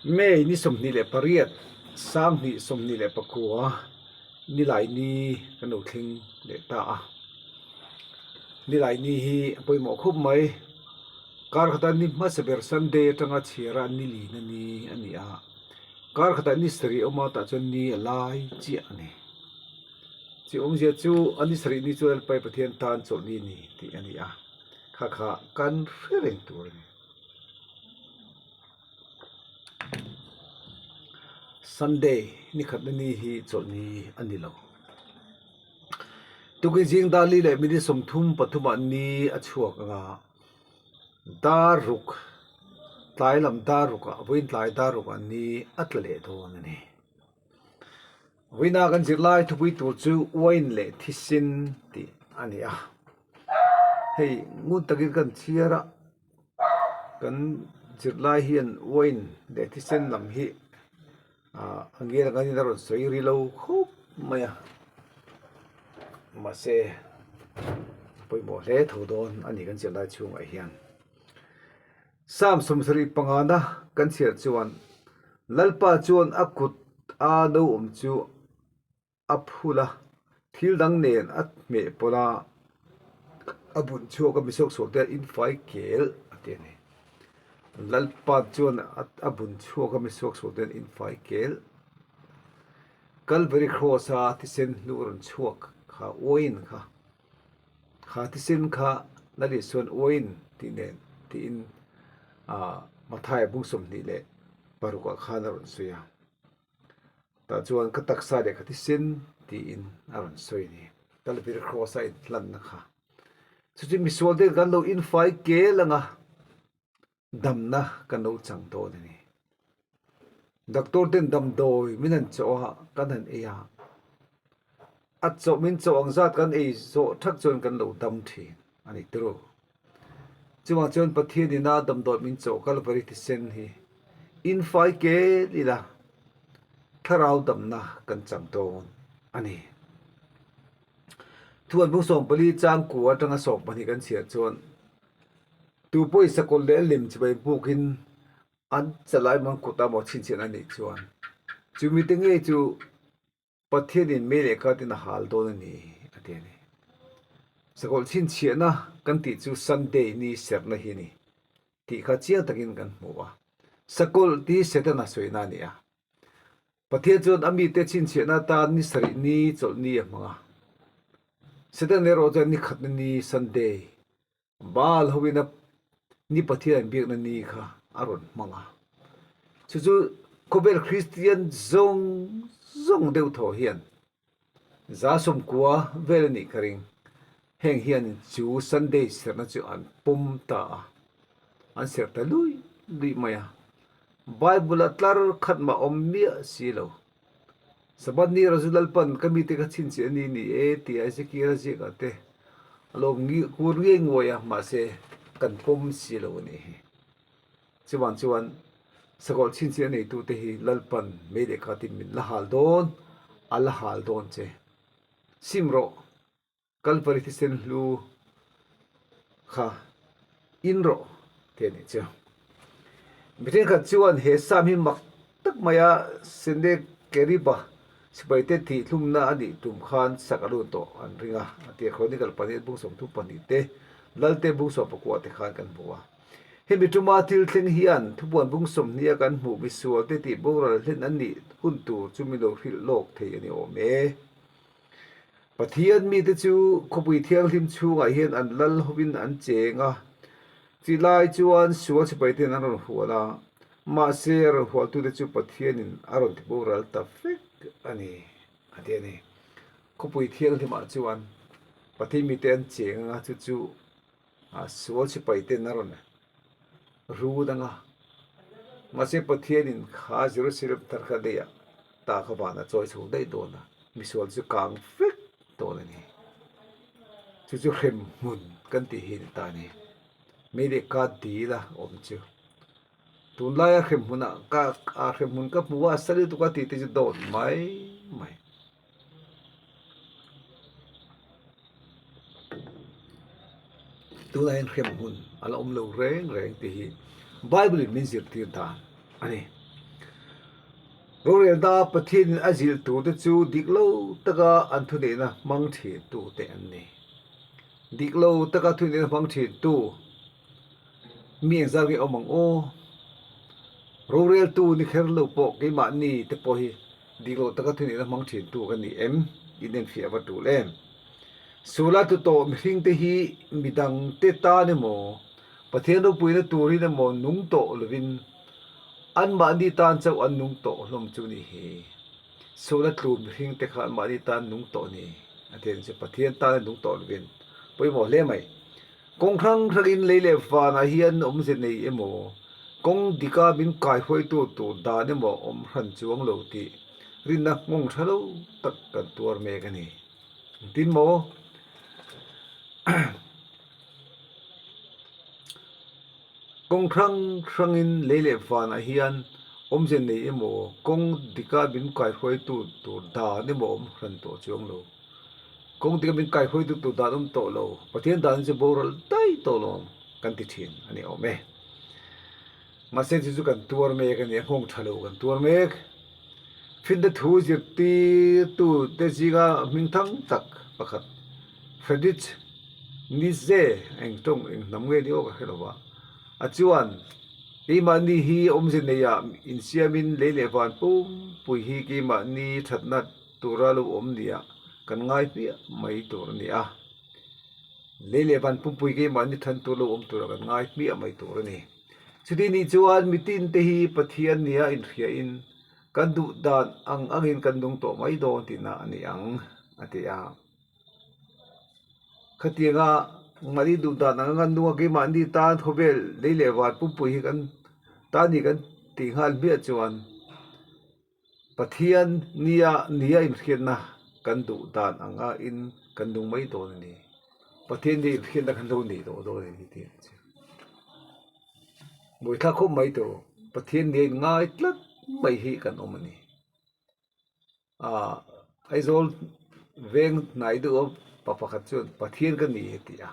May ni 28 2024 Nilaini kan lo thleng leh ta a. Nilaini hi a pawimawh khup mai. Kar khata ni hmasa ber Sunday atanga chhiara ni lina ni a ni a. Kar khatah ni sarih awm a tah chuan ni a lai chiah a ni. Chi awmzia chu a ni sarih ni chu Lalpai Pathian tan chawlhni a ni tih a ni a. Kha kha kan hre reng tur a ni. Sunday ni khatna ni hi chawlhni a ni lo. Tukin zing dar li leh minute 33 ah ni a chhuak ang a, dar ruk tlai lam dar ruk ah vawiin tlai dar ruk ah ni a tla leh dawn a ni. Vawiina kan zirlai thupui tur chu uain leh thisen tih a ni a, hei ngun takin kan chhiar a. Kan zirlai hian wine leh thisen lam hi ah a ngel ang in a rawn sawi ri lo khawp mai a mahse pawimawh hle tho dawn a ni kan zirlai chhungah hian. Psalm 75 na kan chhiar chuan Lalpa chuan a kut a no awm chu a phul a, thil dang nen a hmeh pawlh a, a bun chhuak a misuak sual te in fai kel a ti a ni. Lalpa chuan a bun chhuak a misuak sual te in fai kel. Calvary Cross a thisen hnu rawn chhuak kha uain kha, kha thisen kha Lal Isua'n uain tih nen tiin ah Mathaia bung 26 ah khan a rawn sawi a. Tah chuan ka taksa leh ka thisen tiin a rawn sawi a ni. Kalvir Cross a inhlanna kha. Chu chu misual te kan lo infai kel ang a, damna kan lo chang dawn a ni. Doctor ten damdawi min han chawh a, kan han ei a, a chawh min chawh ang zat kan ei zawh thak chuan kan lo dam thin a ni turu. Chuvang chuan Pathian ina damdawi min chawh Kalvari thisen hi infai kel ila thlarau damna kan chang dawn a ni. Thuan bung 14 chang ku atanga 12 kan chhiar chuan tu pawhin sakawlh leh a lem chibai bukin an chalai man kut a maw chhinchhiahna a nih chuan chumi te ngei chu Pathianin mei leh katin a hal dawn a ni, a ti a ni. Sakawlh chhinchhiahna kan tih chu Sunday ni serhna hi a ni tih kha chiang takin kan hmu a. Sakawlh tih hi Setana sawina a ni a. Pathian chuan a mite chhinchhiahna atan ni sarih ni chawlh ni a hmang a. Setana erawh chuan ni khatna ni Sunday Baal hoin a ni Pathian an biakna ni kha a rawn hmang a. Chu chu khawvel Kristian zawng zawng deuh thaw hian 90% vel a nih ka ring. Heng hian chu Sunday serhna chu an pawm ta a, an serh ta lui lui mai a. Bible ah tlar khat mah awm miah si lo. Sabbath ni erawh chu Lalpan ka mite ka chhinchhiah a ni ni e tia Ezekiel a ziak ah te a lo kur ngei nguai a, mahse kan pawm si lo a nih hi. Chuvang chuan sakawlh chhinchhiah a neitute hi Lalpan mei leh khatin min la hal dawn, a la hal dawn che. Sim rawh. Kalvari thisen hlu kha in rawh tih a nih chu. Mi thenkhat chuan he Psalm hi mak tak maia Sennacherib-a sipaite thihthlumna a nih tum khan sak a lut tawh an ring a, a ti a. Chronicle pahnih bung 32 te, Lalte bung 19 te khan kan hmu a. Hemi tuma thil thleng hian thupuan bung 20 a kan hmuh misualte tih boral hlen an nih hun tur chu min lo hrilh lawk thei a ni awm e. Pathian mite chu khawpui thianghlim chhungah hian an lal hovin an cheng a, chilai chuan sual sipaite'n an rawn hual a, mahse a rawn hualtute chu Pathianin a rawn tiboral ta vek a ni, a ti a ni. Khawpui thianghlimah chuan Pathian mite an cheng anga chu chu Sual sipaite'n a rawn rut ang a, mahse Pathianin kha Jerusalem thar kha daih ah ta kha van a chawi chho daih dawn a, misual chu kang vek dawn a ni. Chu chu hrem hmun kan tih hi a ni ta a ni. Mei leh ka dil a awm chu. Tunlaia hrem hmunah ka hrem hmun ka hmu a, sa lutuk a tih te chu dawt mai mai. Tunah hian hrem hun a la awm lo reng reng tih hi Bible in min zirtir dan a ni. Rorelna Pathianin a zilh turte chu dik lo taka an thuneihna hmang thintute an ni. Dik lo taka thuneihna hmang thintu mi engzat nge awm ang aw? Roreltu ni kher lo pawh keimahni te pawh hi dik lo taka thuneihna hmang thintu ka ni em? Inenfiah va tul em? Sula tlu tawh mihringte hi midangte tan emaw, Pathian ropuina turin emaw nung tawh lovin anmahni tan chauh an nung tawh hlawm chu ni hi. Sula tlu mihringte kha anmahni tan nung tawh ni a ti a ni chu. Pathian tana nung tawh lovin pawimawh hle mai. Kawng hrang hrangin lei leh vanah hian awmze nei emaw, kawng dika min kaihruaitu tur dan emaw awm hran chuang lo tih rinna nghawng tha lo tak kan tuar mek a ni. Engtin maw? Kawng hrang hrangin lei leh vanah hian awmze nei emaw, kawng dika min kaihruaitu tur dan emaw awm hran tawh chuang lo. Kawng dika min kaihruaitu tur dan awm tawh lo. Pathian dan hi chu boral daih tawh lo kan ti thin a ni awm e. Mahse chu chu kan tuar mek a ni, a nghawng tha lo kan tuar mek. Finna thu zirtirtu te zinga hming thang tak pakhat Friedrich Nietzsche eng tawng eng hnam nge ni aw ka hre lo va, a chuan keimahni hi awmze neiah insiamin lei leh van pumpui hi keimahni thatna tura lo awm nia kan ngai hmiah mai tur a ni a. Lei leh van pumpui keimahni than tur lo awm tura kan ngai hmiah mai tur a ni. Chuti nih chuan mitin te hi Pathian nia inhriain kan duh dan ang angin kan nung tawh mai dawn tihna a ni ang, a ti a. Khatianga mahni duh dan ang anga nunga keimahni tan khawvel lei leh van pumpui hi kan tan ni kan tih nghal hmiah chuan Pathian nia nia inhriatna kan duh dan anga in kan nung mai dawn a ni. Pathian nia inhriatna kan lo nei tawh dawn a ni tih a chiang. Buaithlak khawp mai tur Pathian nia in ngai tlat mai hi kan awm a ni. Aaa Aizawl veng hnai deuh a pa pakhat chuan Pathian ka ni a ti a.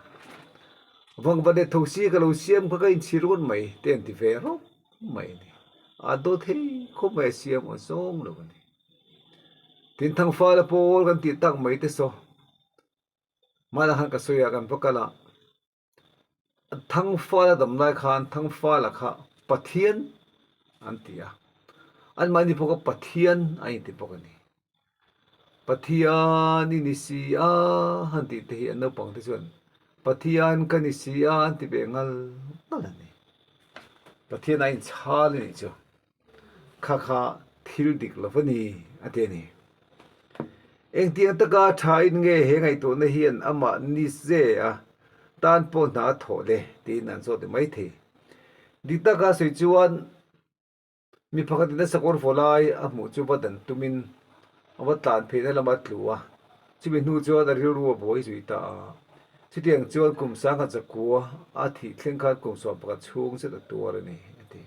Vangvanet tho si ka lo siam kha ka inchhir ngawt mai te an ti ve rawp. mai a ni. A dawt hei khawp mai a siam aw zawng lo a ni. Tin thangfala pawl kan tih tak mai te saw hmanah khan ka sawi a kan va kal a, thangfala dam lai khan thangfala kha Pathian an ti a, anmahni pawh kha Pathian a inti bawk a ni. Pathian i ni si a han tih te hi an naupang te chuan Pathian ka ni si a an ti ve ngal ngal a ni. Pathian a inchhal a nih chu kha kha thil dik lo a ni a ti a ni. Engtiang taka tha in nge he ngaihtuahna hian amah ni ze a tan pawh hna a thawh le tiin an zawt mai thei. Dik taka sawi chuan Mi pakhatin a sakawr vaw lai a hmuh chu va dan tumin a va tlan pheihna lama a tlu a, chumi hnu chuan a rilru a buai zui ta a. Chutiang chuan kum sangha chakua a thih thleng khan kum 11 chhung zet a tuar a ni, a ti.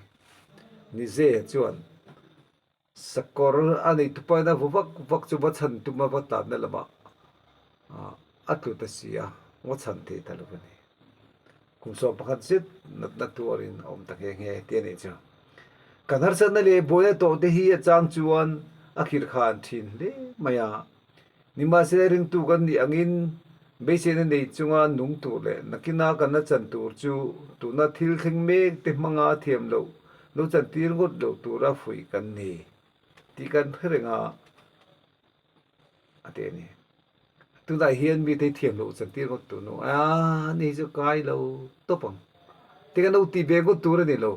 Nize chuan sakawr a nei tupain a vaw vak vak chu va chhan tuma va tlanna lamah a tlu ta si a, va chhan thei ta lo a ni. Kum 11 zet natna tuarin a awm ta nghe nghe tih a nih chu. Kan harsatna leh buaina tawh te hi a chang chuan a khirh khan thin hle mai a. Nimahsela ringtu kan nih angin beiseina nei chunga nung tur leh nakina kan la chan tur chu tuna thil thleng mek te hmanga thiam loh lo chantir ngawt loh tura fuih kan ni tih kan hre reng a. A ti a ni. Tunah hian mite hi thiam loh chantir ngawt tur nu a ni hi chu kai lo tawp ang. Tikhan lo ti ve ngawt tur a ni lo.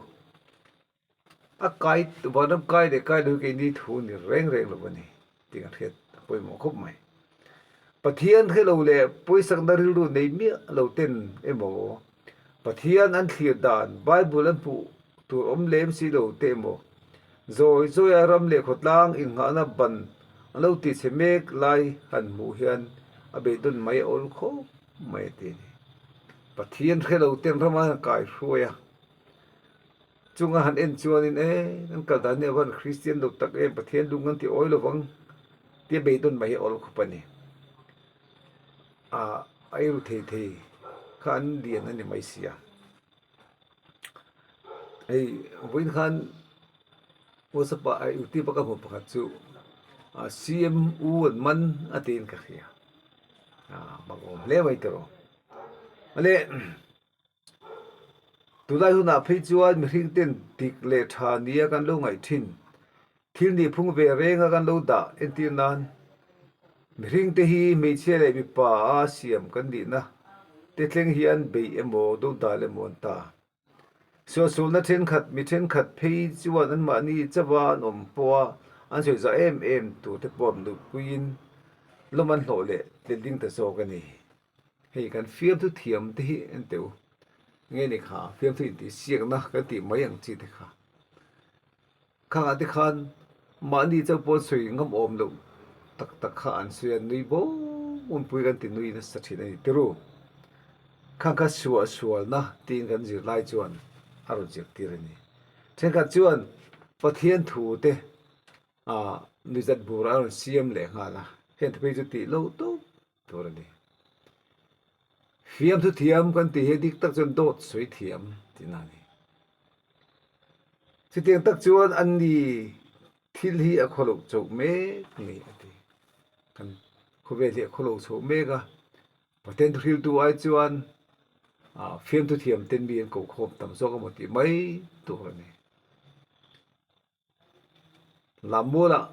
A kai vanram kai leh kai lo hi keini thu ni reng reng lo a ni tih kan hriat a pawimawh khawp mai. Pathian hre lo leh pawisakna rilru nei miah lo ten emaw Pathian an thlir dan Bible an hmuh tur awm lem si lo te emaw Zawi zawia ram leh khawtlang innghahna ban an lo ti chhe mek lai han hmuh hian a beidawn mai a awl khawp mai a ti a ni. Pathian hre lo ten rama han kai hruai a, chunga han en chuanin e kan kal dan hi a van Kristian lo tak em Pathian lung kan ti awi lovang tia beidawn mai hi a awl khawp a ni. Ah a eiru thei thei kha an lian a ni mai si a. Hei vawiin khan. WhatsApp ah YouTube a ka hmuh pakhat chu CM u an man a tiin ka hria mak awm hle mai tawh ale tunlai hunah phei chuan mihring ten dik leh tha nia kan lo ngaih thin thil nih phung ve reng a kan lo dah entir nan mihring te hi hmeichhia leh mipa a siam kan nihna te thleng hian beih emaw dodal emaw an ta. Suahsualna thenkhat mi thenkhat phei chuan anmahni chauha an awm pawh a, an sawi zah em em tur te pawh nupui-in lawm an hlawh leh tlin ding ta zawk a ni. Hei kan fiamthu thiam te hi en teh u, nge ni kha fiamthu intihsiakna kan tih mai ang chi te kha. Khangah te khan mahni chauh pawh sawi ngam awm loh tak tak kha an sawi a, nui bawk hmunpui kan ti nui nasa thin a ni tiru. Khang kha suah sualna tiin kan zirlai chuan a rawn zirtir a ni. Thenkhat chuan Pathian thu te ah nuihzat bur a rawn siam leh nghal a, heng te phei chu tih loh tawp tur a ni. Fiamthu thiam kan tih hi dik tak chuan dawt sawi thiam tihna a ni. Chutiang tak chuan an ni thil hi a khawloh chhoh mek ni a ti. Kan khawvel hi a khawloh chhoh mek a, Pathian thuhriltu ai chuan fiamthu thiam ten mi an ko khawm tam zawk emaw tih mai tur a ni. Lammualah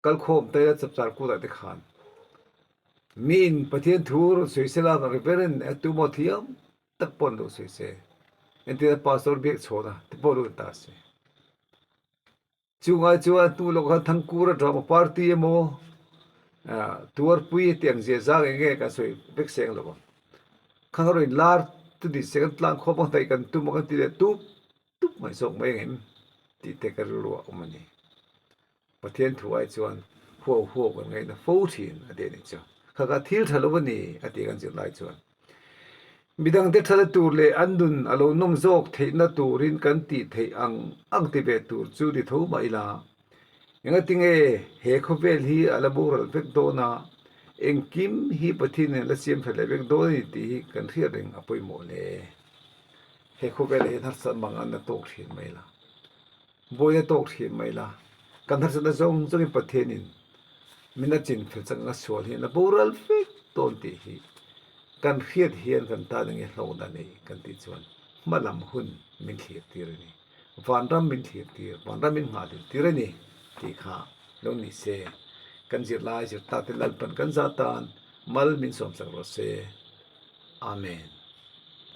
Kalkhawm te chapchar kutah te khan miin Pathian thu rawn sawi sela Reverend e tumaw thiam tak pawh an lo sawi se entirna Pastor biak chhawna te pawh lo ta se chungai chuan hnu lawk khan Thangkura drama party emaw tuarpui hetiang zia zang eng nge kan sawi vek seng lo ang khang a rawn inlar chu ni se kan tlang khawm a hnaih kan tum a kan ti leh tup tup mai zawk mai ang em tih te ka rilru ah a awm a ni. Pathian thu ai chuan huau huau kan ngaihna fo thin a ti a nih chu. Kha kha thil tha lo a ni a tih kan zir lai chuan midangte thana tur leh an nun a lo nawm zawk theihna turin kan tih theih ang ang ti ve tur chu ni tho mah ila engatinge he khawvel hi a la boral vek dawn a, engkim hi Pathian in a la siam tha leh vek dawn a ni tih hi kan hriat reng a pawimawh hle. He khawvelah hian harsat mang an la tawk thin mai la. Buaina tawk thin mai la, kan harsatna zawng zawngin Pathianin min a chin fel chak anga sual hian a boral vek dawn tih hi kan hriat hian kan tan enge hlawkna nei kan tih chuan hma lam hun min thlir tir a ni, vanram min thlir tir, vanram min nghahhlelh tir a ni tih kha lo ni se, kan zirlai zirtate Lalpan kan zah tan mal min sawmsak rawh se. Amen.